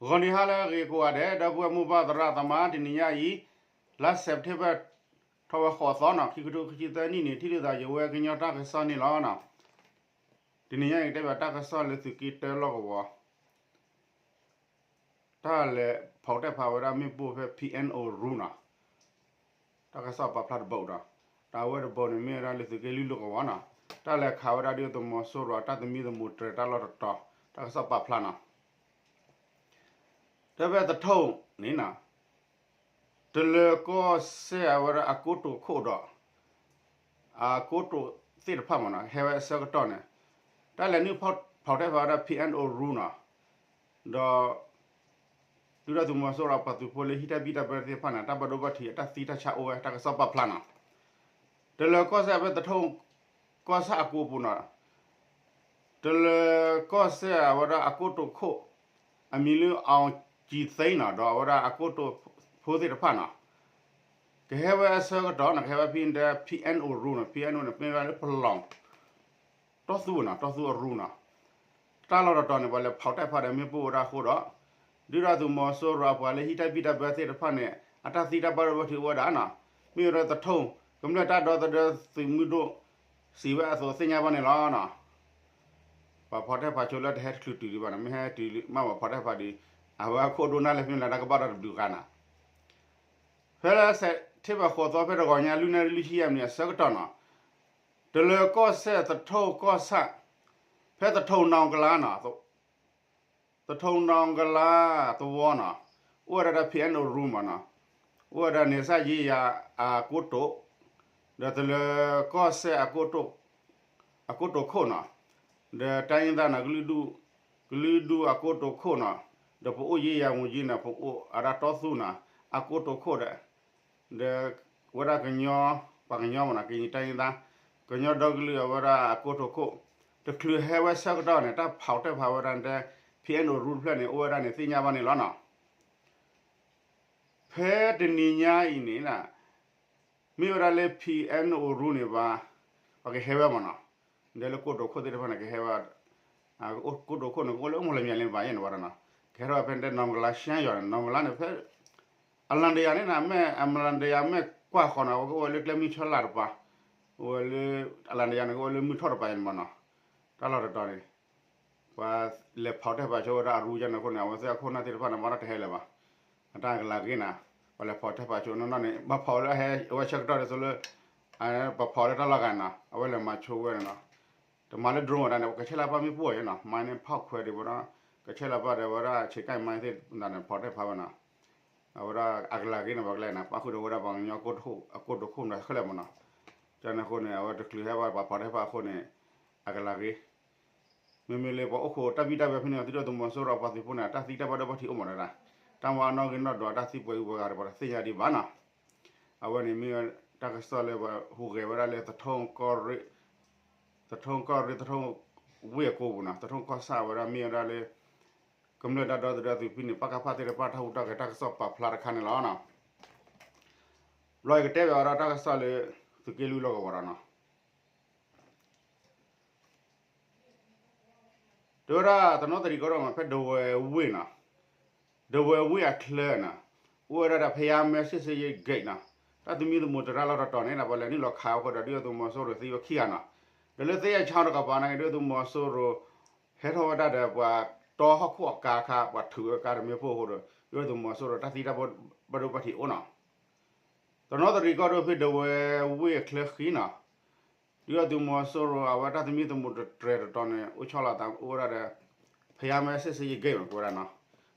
ဂီၤနံၤဟါလၢအဂ့ၤကိးဂၤဒဲး ဒီပုၢ်ဝဲၢ်မိၢ်ပၢ်သရၣ်သမါ တနံၤညါအံၤ လါစဲးပထ့ဘၢၣ် ထီၣ်ဝဲဃိးသီနီၤ ခံကထိခံဆံသၢနံၣ်န့ၣ် ထံၣ်လိာ်သးယဝဲကညီတၢ်ကစီၣ်န့ၣ်လီၤ. တနံၤညါအံၤကတဲဘၣ်တၢ်ကစီၣ်လၢသုးက့တၢလီၢ်ကဝီၤ တၢ်လဲၤဖီၣ်တဲာ်ဖးဝဲဒၣ်မ့ၣ်ပိၢ်ဖဲ P N O ရူနီၤ တၢ်ကစီၣ်ပာ်ဖျါတဘီဒီး တၢ်ဝဲတဘီန့ၣ်မ့ၢ်ဝဲဒၣ်လၢသုးက့လွံၢ်လီၢ်ကဝီၤနီၤ တၢ်လဲၤခးဝဲဒၣ်ဒုၣ်ဒါသုးမီၤစိရိၤအတၢ်သမံသမိးတြဲၤတၢ်လီၢ်တတီၤ တၢ်ကစီၣ်ပာ်ဖျါနီၤ တၢ်ဖဲသထူၣ်န့ၣ်နီၤ တလၢၤကီၢ်စဲၣ်အဝဲဒၣ်အကိတိာ်ခိၣ်ဒီး အကိတိာ်သ့ၣ်တဖၣ်မ့ၢ်နီၤ ဟဲဝဲအဆၢကတီၢ်န့ၣ် တၢ်လဲၤနုာ်ဖီၣ်တဲာ်ဖးဝဲဒၣ် P N O ရူနီၤ ဒီး ဒုၣ်ဒါသုးမီၤစိရိၤအပှၤသုးဖိလၢဟံးတၢ်ဘံၣ်တၢ်ဘၢသ့ၣ်တဖၣ်န့ၣ် တၢ်ဘၣ်ဒိဘၣ်ထံးအတၢ်သံတၢ်ဆါအိၣ်ဝဲ တၢ်ကစီၣ်ပာ်ဖျါနီၤ တလၢၤကီၢ်စဲၣ်ဖဲသထူၣ်ကီၢ်ဆၣ်အကိပူၤနီၤ တလၢၤကီၢ်စဲၣ်အဝဲဒၣ်အကိတိာ်ခိၣ် အမံၤလၢ အောင်ကြည်သိန်း နီၤ ဒီးအဝဲဒၣ်အကိတိာ်ဖိသ့ၣ်တဖၣ်နီၤ ကဟဲဝဲအဆၢကတီၢ်နီၤ ကဟဲဝဲဖဲ P N O ရူနီၤ P N O န့ၣ် မ့ၢ်ဝဲဒၣ်လၢပလီၢ် တီသူနီၤ တီသူအရူနီၤ တၢ်လီၢ်တတီၤန့ၣ် ပှၤလဲၤဖီၣ်တဲာ်ဖးဒီးမ့ၣ်ပိၢ်ဝဲဒၣ်အဃိဒီး ဒုၣ်ဒါသုးမီၤစိရိၤအပှၤလၢဟံးတၢ်ဘံၣ်တၢ်ဘၢသ့ၣ်တဖၣ်န့ၣ် အတၢ်သံတၢ်ဘၣ်ဒိဘၣ်ထံးအိၣ်ဝဲဒၣ်နီၤ မ့ၢ်ဝဲဒၣ်သထူၣ် ကမျၢၢ်တၢ်ဒီသဒၢသုးမုၢ်ဒိၣ် စံးဝဲအသိးသ့ၣ်ညါဘၣ်န့ၣ်လီၤနီၤ ပှၤဖီၣ်တဲာ်ဖးဆိလၢတဟဲတချုးတုၤဒံးဘၣ်နီၤ မ့ၢ်ဟဲတုၤမ့ၢ်ပှၤဖီၣ်တဲာ်ဖးဒံး အဝဲအခိၣ်ဒိၣ်နၢ်လဲၣ်ဖဲလဲၣ်တၢ်ကဘၣ်ဒီးတဘျုးဂၤနီၤ ဖဲလါစဲးပထ့ဘၢၣ်ဃိးသီဖဲတဂီၤညါ လွံၢ်နၣ်ရံၣ်လွံၢ်ဆံယဲၢ်မံးနံးအဆၢကတီၢ်နီၤ တလၢၤကီၢ်စဲၣ်သထူၣ်ကီၢ်ဆၣ် ဖဲသထူၣ်နီၣ်ကလါနီၤ သထူၣ်နီၣ်ကလါသဝီနီၤ အိၣ်ဝဲဒၣ်ဒီး P N O ရူမ့ၢ်နီၤ အိၣ်ဝဲဒၣ်န့ၣ် စၢ်ယ့ယၤအကိတိာ် ဒီးတလၢၤကီၢ်စဲၣ် အကိတိာ်ခိၣ်နီၤ ဒီးတိုင်းရင်းသားနီၤ ကလုာ်ဒူၣ်အကိတိာ်ခိၣ်နီၤ ဒီးပအိၣ်ယ့ယၤမူၤကံနီၤ ပအိၣ်အဒၣ်တီသူနီၤ အကိတိာ်ခိၣ်ဒီး ဒီးဝဲဒၣ်ကညီ ပှၤကညီမ့ၢ်နီၤ ကရင်တိုင်းရင်းသား ကညီဒီကလုာ်အဝဲဒၣ်အကိတိာ်ခိၣ် တချုးဟဲဝဲဆၢကတီၢ်န့ၣ် တၢ်ဖီၣ်တဲာ်ဖးဝဲဒၣ်တဲ P N O ရူတဖျၢၣ်န့ၣ် အိၣ်ဝဲဒၣ်န့ၣ်သ့ၣ်ညါဘၣ်န့ၣ်လီၤနီၤ ဖဲတနံၤညါအံၤန့ၣ် မ့ၢ်ဝဲဒၣ်လၢ P N O ရူန့ၣ်ဘၣ် ပှၤကဟဲဝဲမ့ၢ်နီၤ ဒီးလၢကိတိာ်ခိၣ်သ့ၣ်တဖၣ်န့ၣ် ကဟဲဝဲ ကိတိာ်ခိၣ်န့ၣ် ကအိၣ်လၢအိၣ်မူလၢမံၤလၢဘၣ်ယဲၢ်န့ၣ်ဝဲဒၣ်နီၤ ကဟဲထီၣ်ဖဲတဲနီၣ်ကလါရှဲယီၤန့ၣ် နီၣ်ကလါန့ၣ်ဖဲ အလၣ်တယၤန့ၣ်နီၤ မ့ၢ်အလၣ်တယၤမ့ၢ်ကွၢ်ဃီနီၤ အဝဲကအိၣ်ဝဲလၢကျဲမုၢ်ဆၢလာ်တပၤ အိၣ်ဝဲလၢ အလၣ်တယၤန့ၣ် ကအိၣ်ဝဲလၢမုၢ်ထီၣ်တပၤယဲၢ်န့ၣ်မ့ၢ်နီၤ တၢ်လီၢ်တတီၤန့ၣ် ပှၤလဲၤဖီၣ်တဲာ်ဖးဆိဝဲဒၣ်အရူယဲၢ်န့ၣ်အဃိန့ၣ် အဝဲသ့ၣ်အခိၣ်နၢ်သ့ၣ်တဖၣ်န့ၣ် မ့ၢ်တၢ်တဟဲလၢၤဘၣ် အတၢ်ကလၤဂ့ၤနီၤ ပှၤလဲၤဖီၣ်တဲာ်ဖးဆိနီၢ်နီၢ်န့ၣ် ဘၣ်ဖီၣ်လၢအဟဲအဝဲဆၢကတီၢ်ဒ်သိးလၢ ပှၤဖီၣ်လၢတၢ်လီၢ်ဂၤနီၤ အဝဲလဲၤမၤဆိဝဲန့ၣ်နီၤ တမၤလၢ drone ဝဲဒၣ်န့ၣ် ကဆဲးလၢပၢ်မ့ၢ်ပိၢ်ယဲၢ်နီၤ မၤန့ၣ်ဖီၣ်ခွဲးဒံးဝဲဒီး ကဆဲးလၢပၢ်ဒီးဝဲဒၣ်ဆံးကၢ်မၤသ့ၣ်တဖၣ်န့ၣ် ဖီၣ်တဲာ်ဖးဝဲနီၤ အဝဲဒၣ်အကလၤဂ့ၤန့ၣ် ပှၤကလဲၤနီၤ ပၣ်ဃုာ်ဒီးဝဲဒၣ်ပှၤကညီအကိတိာ်ခိၣ်မ့ၢ်နီၤ ကန့ၣ်အဃိန့ၣ် အဝဲတချုးဟဲဘၣ်ပှၤဖီၣ်တဲာ်ဖးအဃိန့ၣ် အကလၤဂ့ၤ မ့မ့ၢ်လၢပှၤအိၣ်ခိးတၢ်ဘံၣ်တၢ်ဘၢဖဲန့ၣ် ဒုၣ်ဒါသုးမီၤစိရိၤအပှၤသုးဖိန့ၣ် အတၢ်သံတၢ်ဘၣ်ဒိဘၣ်ထံးအိၣ်မ့ၢ်ဒၣ် တၢ်မၤအနီၣ်ဂံၢ်နီၣ်ဒွးတၢ်သံပှဲၤဂုၤပှဲၤဂၤဒီးပှၤတသ့ၣ်ညါဒံးဘၣ်နီၤ အဝဲန့ၣ်မ့ၢ်တၢ်ကစီၣ်လၢပှၤဟူးဂဲၤဝဲဒၣ်လၢ သထူၣ်ကီၢ်ရ့ၣ် သထူၣ်ဝ့ၢ်အကိပူၤနီၤ သထူၣ်ကီၢ်ဆၣ်ဝဲဒၣ်မ့ၢ်ဝဲဒၣ်လၢ ကမျၢၢ်တၢ်ဒီသဒၢသုးဖံန့ၣ် ပကဖ သ့ၣ်တဖၣ်တၢ်ဟူးတၢ်ဂဲၤတၢ်ကစီၣ်ပာ်ဖျါတခါန့ၣ်လီၤ. ဘျီယကတဲဘၣ်ဝဲဒၣ်တၢ်ကစီၣ်လၢ သုးက့လွံၢ်လီၢ်ကဝီၤဒီးနီၤ တဲဝဲဒၣ်တနီသရံၣ်ကီၢ်ဒီးမ့ၢ်ဖဲဒဝဲၤဝ့ၢ်နီၤ ဒဝဲၤဝ့ၢ်အချၢနီၤ အိၣ်ဝဲဒၣ်ဒီး ဖယါမဲ စစ်ဆေးရေးဂိတ် နီၤ တၢ်သမံသမိးတရၢ်လီၢ်တတီၤန့ၣ် ပှၤလဲၤနုာ်လီၤခးအဃိဒီး ဒုၣ်ဒါသုးမီၤစိရိၤသံဝဲခံဂၤနီၤ ဒီးလၢသ့ၣ်ယဲၢ်ဆါတကပၤန့ၣ် ဒုၣ်ဒါသုးမီၤစိရိၤ ဟဲထီၣ်ဝဲဒၣ်ဒီးပှၤတီဟီၣ်ခိၣ်အကါခါ ပှၤထုးဝဲကါတမ့ၢ်ဖိအဃိဒီး ဒုၣ်ဒါသုးမီၤစိရိၤတၢ်သံတၢ်ဘၣ်ဒိဘၣ်ထံးအိၣ်နီၤ တနီသရံၣ်ကီၢ်ဒီးဖဲဒဝဲၤဝ့ၢ်အချၢဃံနီၤ ဒုၣ်ဒါသုးမီၤစိရိၤအဝဲတၢ်သမံသမိးတတြဲၤတတီၤန့ၣ် အိၣ်ဆီလီၤသးအိၣ်ဝဲဒၣ်ဒီး ဖယါမဲ စစ်ဆေးရေးဂိတ် မ့ၢ်ကဝဲဒၣ်နီၤ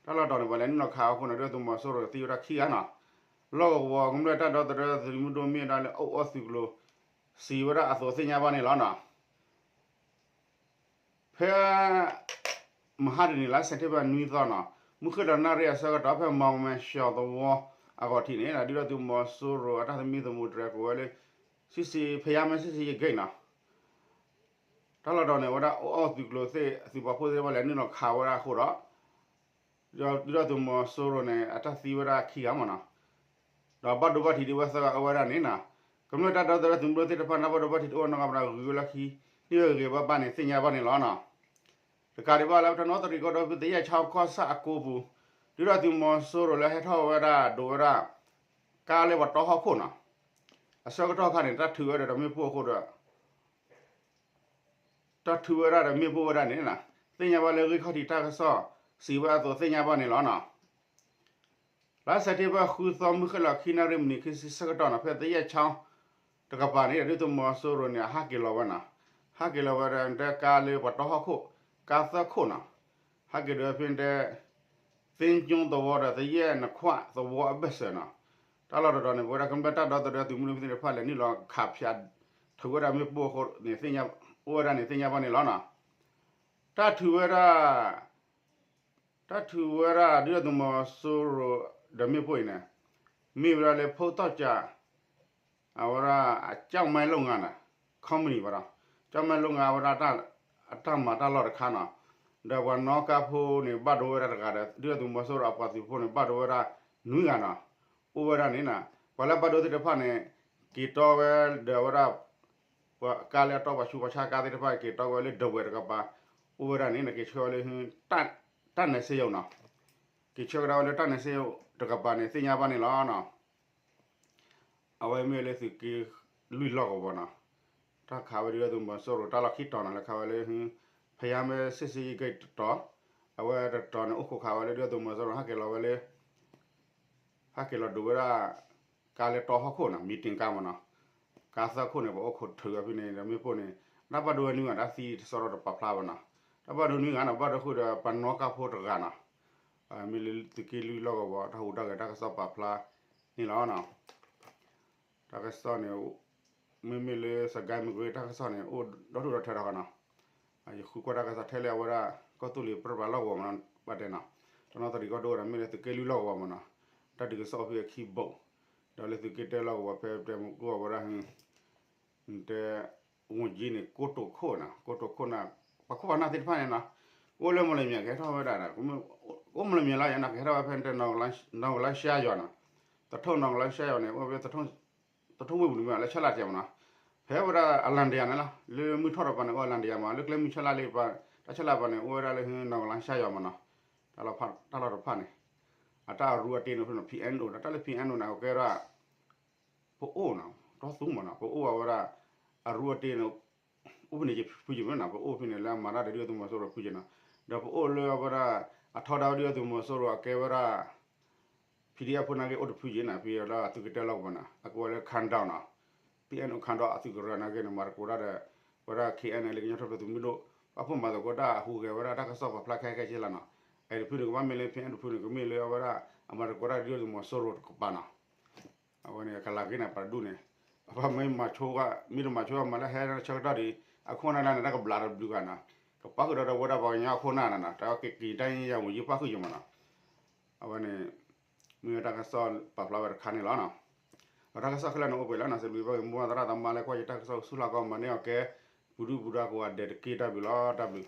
တၢ်လီၢ်တတီၤန့ၣ် ပှၤလဲၤနုာ်လီၤခးအဃိန့ၣ် ဒုၣ်ဒါသုးမီၤစိရိၤသံဝဲဒၣ်ခံဂၤနီၤ လီၢ်ကဝီၤကမျၢၢ်တၢ်ဒီသဒၢသုးမုၢ်ဒိၣ်မ့ၢ်ဝဲဒၣ်လၢအိၣ်အီၣ်သုးကျိၤ စံးဝဲဒၣ်အသိးသ့ၣ်ညါဘၣ်န့ၣ်လီၤနီၤ ဖဲ မဟါတနံၤလါစဲးပထ့ဘၢၣ်နွံသီနီၤ မုၢ်ဃ့ၢ်ဒီးနၣ်ရံၣ်အဆၢကတီၢ် ဖဲမီၤမဲၢ်ၡီၣ်သဝီအဂီၢ်ထံးန့ၣ် ဒုၣ်ဒါသုးမီၤစိရိၤအတၢ်သမံသမိးတြဲၤကိးဝဲလၢ စစ်ဆေး ဖယါမဲ စစ်ဆေးရေးဂိတ် နီၤ တၢ်လီၢ်တတီၤန့ၣ် အဝဲဒၣ်အိၣ်အီၣ်သုးကျိၤသ့ၣ် အသုးပာ်ဖှိၣ်သ့ၣ်တဖၣ်လဲၤနုာ်လီၤခးဝဲဒၣ်အဃိဒီး ဒုၣ်ဒါသုးမီၤစိရိၤန့ၣ် အတၢ်သံဝဲဒၣ်ခံဂၤမ့ၢ်နီၤ ဒီးဘၣ်ဒိဘၣ်ထံးဒံးဝဲသၢဂၤအိၣ်ဝဲဒၣ်န့ၣ်နီၤ ကမျၢၢ်တၢ်ဒီသဒၢသုးမုၢ်ဒိၣ်သ့ၣ်တဖၣ်န့ၣ် ဘၣ်ဒိဘၣ်ထံးတအိၣ်နီတဂၤဘၣ်ဒီး ဂုၤဝဲလၢခံ န့ၢ်ဝဲဂ့ၤဂ့ၤဘၣ်ဘၣ်န့ၣ် သ့ၣ်ညါဘၣ်န့ၣ်လီၤနီၤ တကးဒံးဘၣ်လၢပတနီသရံၣ်ကီၢ်ဒီးဖဲသ့ၣ်ယဲၢ်ဆါကီၢ်ဆၣ်အကိပူၤ ဒုၣ်ဒါသုးမီၤစိရိၤလၢဟဲထီၣ်ဝဲဒၣ်ဒိးဝဲဒၣ် ကါလၢပှၤတီဟီၣ်ခိၣ်နီၤ, အဆၢကတီၢ်ခါန့ၣ် တၢ်ထုးဝဲဒီးတၢ်မ့ၣ်ပိၢ်အဃိဒီး တၢ်ထုးဝဲဒၣ်ဒီးမ့ၣ်ပိၢ်ဝဲဒၣ်န့ၣ် သ့ၣ်ညါဘၣ်လၢဂံၢ်ခီၣ်ထံးတၢ်ကစီၣ်စံးဝဲအသိးသ့ၣ်ညါဘၣ်န့ၣ်လီၤနီၤ. လါစဲးပထ့ဘၢၣ်ဃုသီ မုၢ်ဃ့ၢ်လီၤခံနၣ်ရံၣ်မံးနံးခံဆံဆၢကတီၢ်နီၤ ဖဲသယဲၢ်ခၠီတကပၤန့ၣ် ဒုၣ်ဒါသုးမီၤစိရိၤန့ၣ် အဟးက့ၤလီၤဝဲနီၤ, ဟးက့ၤလီၤဝဲဒီးတဲကါလၢပှၤတီဟီၣ်ခိၣ် ကါသၢခိၣ်နီၤ, ဟးက့ၤဒိးဖဲတဲ သ့ကၠိသဝီဒီးသယဲၢ်နခွၣ်သဝီအဘၢၣ်စၢၤနီၤ, တၢ်လီၢ်တတီၤန့ၣ် ပဝဲဒၣ်ကမျၢၢ်တၢ်ဒီသဒၢသုးမုၢ်ဒိၣ်သ့ၣ်တဖၣ်လဲၤနုာ်လီၤခးဖၠး ထုးဝဲဒၣ်မ့ၣ်ပိၢ်အဃိန့ၣ် အိၣ်ဝဲဒၣ်န့ၣ်သ့ၣ်ညါဘၣ်န့ၣ်လီၤနီၤ. တၢ်ထုးဝဲဒၣ် တၢ်ထုးဝဲဒၣ်ဒုၣ်ဒါသုးမီၤစိရိၤဒီးမ့ၣ်ပိၢ်အံၤန့ၣ် မ့ၢ်ဝဲဒၣ်လၢဖိသီၣ်ကၠး အဝဲဒၣ်အကၠီၣ်မဲလိၣ်ငါနီၤ company ဘၣ်ဒီး ကၠီၣ်မဲလိၣ်ငါဝဲဒၣ် အတၢ်မၤတၢ်လီၢ်တခါနီၤ, ဒီးပှၤနီၣ်ကါဖိန့ၣ် ဘၣ်ဒိဝဲဒၣ်တဂၤဒီး ဒုၣ်ဒါသုးမီၤစိရိၤအပှၤသုးဖိန့ၣ် ဘၣ်ဒိဝဲဒၣ်နွံဂၤနီၤ, အိၣ်ဝဲဒၣ်န့ၣ်နီၤ, ပှၤလၢဘၣ်ဒိသ့ၣ်တဖၣ်န့ၣ် က့ၤတီဝဲဒီးဝဲဒၣ် ပှၤကါလၢအတီပှၤဆူးပှၤဆါကါသ့ၣ်တဖၣ် က့ၤတီဝဲလၢဒဝဲၢ်တကပၤ အိၣ်ဝဲဒၣ်န့ၣ် က့ၤဆှၢဝဲလၢ တၢ်နဲးစ့ယိာ်နီၤ, က့ၤဆှၢကဒါဝဲလၢတၢ်နဲးစ့ယိာ်တကပၤန့ၣ် သ့ၣ်ညါဘၣ်န့ၣ်လီၤနီၤ. အဝဲမ့ၢ်လၢသုးက့လွံၢ်လီၢ်ကဝီၤနီၤ, တၢ်ခးဝဲဒုၣ်ဒါသုးမီၤစိရိၤတၢ်လီၢ်ခံတီၤနီၤ လၢခးဝဲလၢ ဖယါမဲစ့ၣ်စ့ၣ်ယံၤက့တတီၤ, အဝဲတတီၤန့ၣ် အိၣ်ခိးခးဝဲလၢဒုၣ်ဒါသုးမီၤစိရိၤ ဟဲက့ၤလီၤဝဲလၢ ဟဲက့ၤလီၤဒိးဝဲဒၣ် ကါလၢတီဟီၣ်ခိၣ်နီၤ မံးတံကါမ့ၢ်နီၤ, ကါသၢခိၣ်န့ၣ် ပှၤအိၣ်ခိးထုးအဖဲန့ၣ် ဒီးမ့ၣ်ပိၢ်န့ၣ် တၢ်ဘၣ်ဒိဝဲနွံဂၤ တၢ်သံတစီဒီတပာ်ဖျါဘၣ်နီၤ, တၢ်ဘၣ်ဒိနွံဂၤနီၤ ဘၣ်ဒိဃုာ်ဒီးပှၤနီၣ်ကါဖိတဂၤနီၤ, မ့ၢ်လၢသုးက့လွံၢ်လီၢ်ကဝီၤ တၢ်ဟူးတၢ်ဂဲၤတၢ်ကစီၣ်ပာ်ဖျါန့ၣ်လီၤနီၤ. တၢ်ကစီၣ်န့ၣ် မ့မ့ၢ်လၢ စကဲမုၢ်ကွ့ တၢ်ကစီၣ်န့ၣ် အိၣ်ဒီဒူၣ်ဒီထၢထီၣ်နီၤ, ယဃုကွၢ်တၢ်ကစီၣ်ထဲလၢအဝဲဒၣ် ကီၢ်သူလ့ၤပြၢပှၤလီၢ်ကဝီၤမ့ၢ်နီၤ ဘၣ်တဲနီၤ, တနီသရံၣ်ကီၢ်ဒိၣ်ဒီး မ့ၢ်လၢသုးက့လွံၢ်လီၢ်ကဝီၤမ့ၢ်နီၤ, တၢ်ဒုးကစီၣ်အိၣ်ဖဲအခံဘိး, ဒီးလၢသုးက့တၢလီၢ်ကဝီၤဖဲတဲမူကီၢ်ဝဲဒၣ် တဲ ဝူကၠံန့ၣ် ကိတိာ်ခိၣ်နီၤ ကိတိာ်ခိၣ်နီၤ, ပှၤခိၣ်ပှၤနၢ်သ့ၣ်တဖၣ်န့ၣ်နီၤ, အိၣ်လၢမီၢ်လမၠဲၤကဟဲထီၣ်ဝဲဒၣ်ဒီး အိၣ်မီၢ်လမၠဲၤလီၤယါနီၤ ကဟဲထီၣ်ဝဲဖဲတဲ နီၣ်ကလါရှါယွၤနီၤ, သထူၣ်နီၣ်ကလါရှါယွၤန့ၣ် အိၣ်ဖဲ သထူၣ်ဝ့ၢ်ပူၤန့ၣ်မ့ၢ်လၢဆၢလၢ်တကဲမ့ၢ်နီၤ, ဖဲဝဲဒၣ်အလၣ်ဒယၤန့ၣ်လီၤ လၢမုၢ်ထီၣ်တပၤန့ၣ် အိၣ်အလၣ်ဒယၤမ့ၢ် လၢကျဲမုၢ်ဆၢလၢ်လၢပၤ တၢ်ဆၢလၢ်ပၤန့ၣ် အိၣ်ဝဲဒၣ်လၢနီၣ်ကလါရှါယွၤမ့ၢ်နီၤ, တၢ်လီၢ်တဖၣ်န့ၣ် အတၢ်အရူအတ့န့ၣ်ဖဲန့ၣ် ဖံးအဲၣ်အိၣ် တၢ်လၢဖံးအဲၣ်အိၣ်န့ၣ် အကဲဒၣ် ပအိၣ်နီၤ တီသူမ့ၢ်နီၤ ပအိၣ်အဝဲဒၣ် အရူအတ့န့ၣ် အိၣ်ဖဲန့ၣ်ယဖုယမ့ၢ်နီၤ ပအိၣ်ဖဲန့ၣ်လၢအမၤတၢ်ဒီးဒုၣ်ဒါသုးမီၤစိရိၤဖုယနီၤ, ဒီးပအိၣ်လၢအဝဲဒၣ် အထီဒါဝဲဒုၣ်ဒါသုးမီၤစိရိၤအကဲဝဲဒၣ် ဖံးဒံးအဖိန့ၣ်က့ၤအိၣ်တဖုယနီၤ ဖဲလၢအသုးက့တၢလီၢ်ကဝီၤနီၤ အကဲဝဲလၢ ခၣ်ဒိၣ်နီၤ, ဖံးအဲၣ်အိၣ်ခၣ်ဒိၣ်အသုးကရၢန့ၣ်က့ၤန့ၣ် မၤသကိးတၢ်ဒီး ဝဲဒၣ် ခ့ၣ်အဲၣ်အဲၣ်လၢကညီထူၣ်ဖျဲးသုးမုၢ်ဒိၣ် ပာ်ဖှိၣ်မၤသကိးတၢ်အဟူးဂဲၤဝဲဒၣ်တၢ်ကစီၣ်ပာ်ဖျါခဲခဲဆ့လီၤနီၤ, အတဖုန့ၣ် ကဘၣ်မ့ၢ်လၢ ဖံးအဲၣ်တဖုန့ၣ် ကမ့ၢ်လၢအဝဲဒၣ် အမၤသကိးတၢ်ဒုၣ်ဒါသုးမီၤစိရိၤတကပၤနီၤ အဝဲန့ၣ် ကလၤက့ၤန့ၣ် ပှၤတဒူၣ်န့ၣ် အဘၣ်မ့ၢ်မၤဆိ မ့ၢ်တမၤဆိမၤလၢဟဲဆၢကတီၢ်ဒီး အခိၣ်နၢ်ဒၣ်န့ၣ် တၢ်ကဘျးတဘျုးဂၤနီၤ, ကပၣ်ဃုာ်ဒီးဝဲဒၣ်ပှၤကညီအခိၣ်နၢ်နီၤ တၢ်ကက့ၤတၢ်ယါဝံၤယုၢ်ပၣ်ဃုာ်ယမးနီၤ, အဝဲန့ၣ် မ့ၢ်ဝဲတၢ်ကစီၣ်ပာ်ဖျါဝဲတခါန့ၣ်လီၤနီၤ, ဒီးတၢ်ကစီၣ်ခဲလၢာ်န့ၣ်အိၣ်ပှဲၤလီၤနီၤ စံးဘျုးဘၣ်က့ၤမိၢ်ပၢ်သရၣ်သမါလၢကွၢ်ယတၢ်ကစီၣ်ဆူၣ်လီၢ်ကီၢ်မၤန့ၢ်အီၤကဲ ပူၤဒုၣ်ပူၤဒါကိးဂၤဒဲးတက့ၢ် တၢ်ဘျုးလီၤ တၢ်ဘျုး